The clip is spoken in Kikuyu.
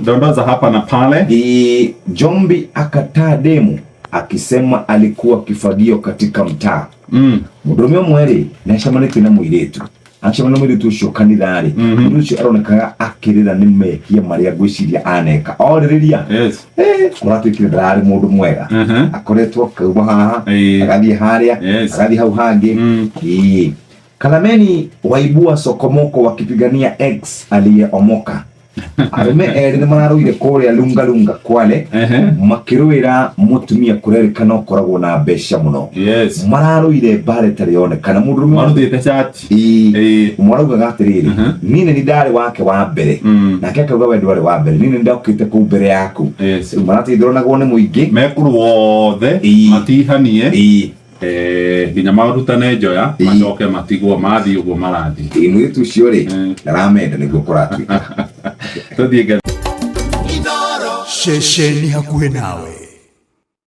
Dondoza hapa na pale. Ii, Jombi akataa demu akisema alikuwa kifagio katika mtaa. Mũndũrũme ũmwe rĩ nĩ acemanĩtie na mũirĩtu, acemania na mũirĩtu ũcio kanitha rĩ, mũirĩtu ũcio aronekaga akĩrĩra nĩ mehia marĩa ngwĩciria aneka orĩrĩria. Kũratuĩkire ndararĩ mũndũ mwega. Akoretwo akauma haha, agathiĩ harĩa, agathiĩ hau hangĩ. Ĩĩ. Kalameni waibua sokomoko wakipigania ex aliyeomoka. Arũme erĩ nĩ mararũire kũrĩa Lungalunga Kwale, makĩrũĩra mũtumia kũrerĩkana ũkoragwo na mbeca mũno. Mararũire mbara ĩtarĩ yonekana. Mũndũrũme Marutĩte cati. Ĩĩ. Ũmwe araugaga atĩrĩrĩ, niĩ nĩ niĩ ndarĩ wake wa mbere. Nake akauga we ndwarĩ wa mbere, niĩ nĩ ndokĩte kũu mbere yaku. Rĩu marateithũranagwo nĩ mũingĩ. Mekũrũa othe, matihanie. Nginya marutane njoya, macoke matigwo mathiĩ ũguo marathiĩ. Ĩĩ, mũirĩtu ũcio rĩ, ndaramenda nĩguo kũratuĩka. Tũthiĩ. Ceceni hakuhĩ nawe.